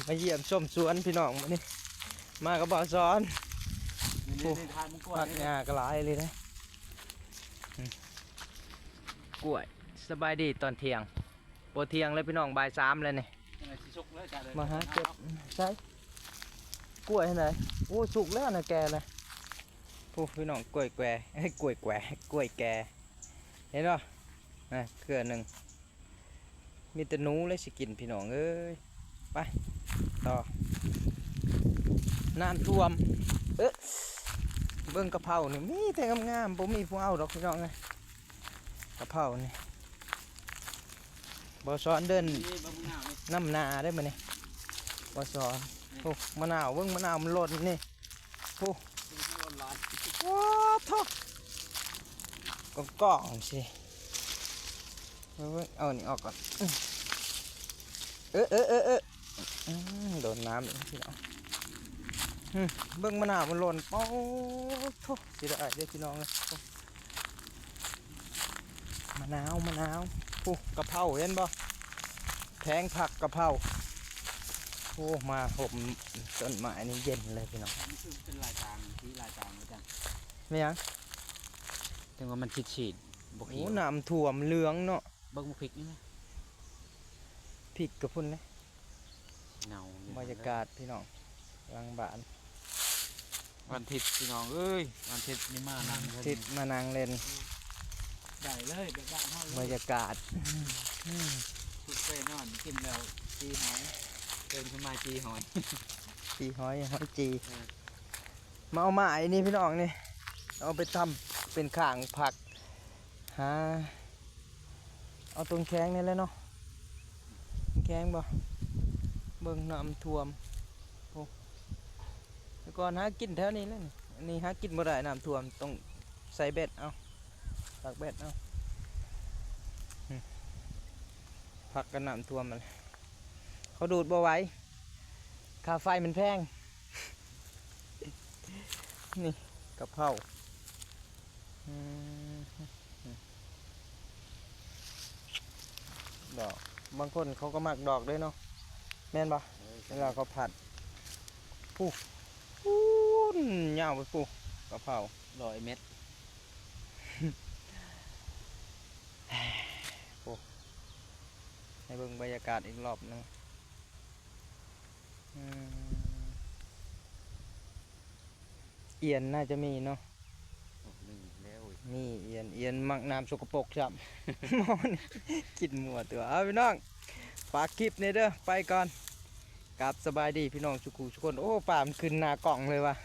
ມາຢ້ຽມຊົມສວນພີ່ນ້ອງມື້ນີ້ ມາກັບບ່າວສອນ. ນີ້ໆໆ ຖ່າຍມັນກ້ວຍ ຜັກຫຍ້າກໍຫຼາຍເລີຍເດ້. ອືມ ກ້ວຍ ສະບາຍດີຕອນທ່ຽງ. ບໍ່ທ່ຽງແລ້ວພີ່ນ້ອງ ບ່າຍສາມແລ້ວນີ້. ຈັ່ງໃດຊິສຸກເລີຍຈ້າເລີຍ ມາຫາເກັບໃສ ກ້ວຍຫັ້ນໃດ. ໂອ້ ສຸກແລ້ວນະ ແກ່ແລ້ວ. ໂອ້ ພີ່ນ້ອງ ກ້ວຍແກ່ ເອີຍ ກ້ວຍແກ່ ກ້ວຍແກ່ ເຫັນບໍ່ນະ ເຄືອໜຶ່ງ. ມີແຕ່ໜູແຫຼະຊິກິນພີ່ນ້ອງເອີຍ. ໄປຕໍ່ ນ້ຳຖ້ວມ. ເອີ ເບິ່ງກະເພົານີ້ ມີແຕ່ງາມໆ ບໍ່ມີຜູ້ເອົາດອກພີ່ນ້ອງເອີຍ. ກະເພົານີ້ ບ່າວສອນເດີນ ນີ້ເບິ່ງໝາກນາວນີ້ ນຳໜ້າເດ້ມື້ນີ້ ບ່າວສອນ. ນີ້ ໂອ້ ໝາກນາວ ເບິ່ງໝາກນາວມັນຫຼົ່ນນີ້. ໂອ້ ເບິ່ງມັນຫຼົ່ນຫຼາຍ. ໂອ້ໂທ້ ກ້ອງໆ ຊິ ເບິ່ງ ເອົານີ້ອອກກ່ອນ. ເອີ ເອີ ເອີ ເອີ ອືມ ໂດນນ້ຳອີກພີ່ນ້ອງ. ອືມ ເບິ່ງໝາກນາວມັນຫຼົ່ນ. ໂອ້ໂທ້ ເສຍດາຍເດ້ພີ່ນ້ອງເອີຍ. ມະນາວ ມະນາວ. ໂອ້ ກະເພົາ ເຫັນບໍ່ ແຜງຜັກກະເພົາ. ໂອ້ ມາຮົ່ມຕົ້ນໄມ້ນີ້ເຢັນເລີຍພີ່ນ້ອງ. ມັນຄືເປັນລາຍກາງ ສີລາຍກາງວ່າຈັ່ງ. ແມ່ນຫຍັງ? ຈັ່ງວ່າມັນສີດໆ ບໍ່ຂຽວ. ໂອ້ ນ້ຳຖ້ວມເຫຼືອງເນາະ. ເບິ່ງໝາກພິກນີ້ນະ ພິກກະພຸ້ນເດ້. ເງົາຢູ່ ບັນຍາກາດພີ່ນ້ອງ ຫຼັງບ້ານ. ວັນທິດພີ່ນ້ອງເອີຍ ວັນທິດນີ້ມານັ່ງເລີຍ ທິດມານັ່ງເຫຼັ້ນ ໄດ້ເລີຍ ແບບບ້ານເຮົາເລີຍ ບັນຍາກາດ. ອືມ ທຸກເຄີຍນອນກິນແລ້ວຈີ່ຫອຍ ຕື່ນຂຶ້ນມາຈີ່ຫອຍ ຈີ່ຫອຍ ຫອຍຈີ່. ເອີ ມາເອົາໄມ້ນີ້ພີ່ນ້ອງນີ້ ເອົາໄປທຳເປັນຂ້າງຜັກ ຫາ ເອົາຕົງແຂງນີ້ແຫຼະເນາະ ແຂງບໍ່ ເບິ່ງນ້ຳຖ້ວມ. ໂອ້ ແຕ່ກ່ອນຫາກິນແຖວນີ້ແຫຼະນີ້ ອັນນີ້ຫາກິນບໍ່ໄດ້ ນ້ຳຖ້ວມ ຕ້ອງໃສ່ແບັດເອົາ ຕັກແບັດເອົາ. ອືມ ຜັກກັນນ້ຳຖ້ວມຫັ້ນແຫຼະ ເຂົາດູດບໍ່ໄຫວ ຄ່າໄຟມັນແພງ. ນີ້ກະເພົາ ອືມ ດອກ ບາງຄົນເຂົາກໍມັກດອກເດ້ເນາະ ແມ່ນບໍ່? ເອີ ເວລາເຂົາຜັດ ພຸ້ນ ຍາວໄປພຸ້ນ ກະເພົາ ຮ້ອຍເມັດ. ໂອ້ ໃຫ້ເບິ່ງບັນຍາກາດອີກລອບໜຶ່ງ. ອືມ ອຽນໜ້າຈະມີເນາະ. ໂອ້ ມີແລ້ວເວີຍ ມີອຽນ ອຽນມັກນ້ຳສົກກະປົກຊ້ຳ. ກິນໝົດຕົວ. ເອົາພີ່ນ້ອງ ຝາກຄລິບນີ້ເດີ ໄປກ່ອນ ກາບສະບາຍດີພີ່ນ້ອງສຸຂູສຸຄົນ. ໂອ້ ປາມັນຂຶ້ນໜ້າກ້ອງເລີຍວ່າ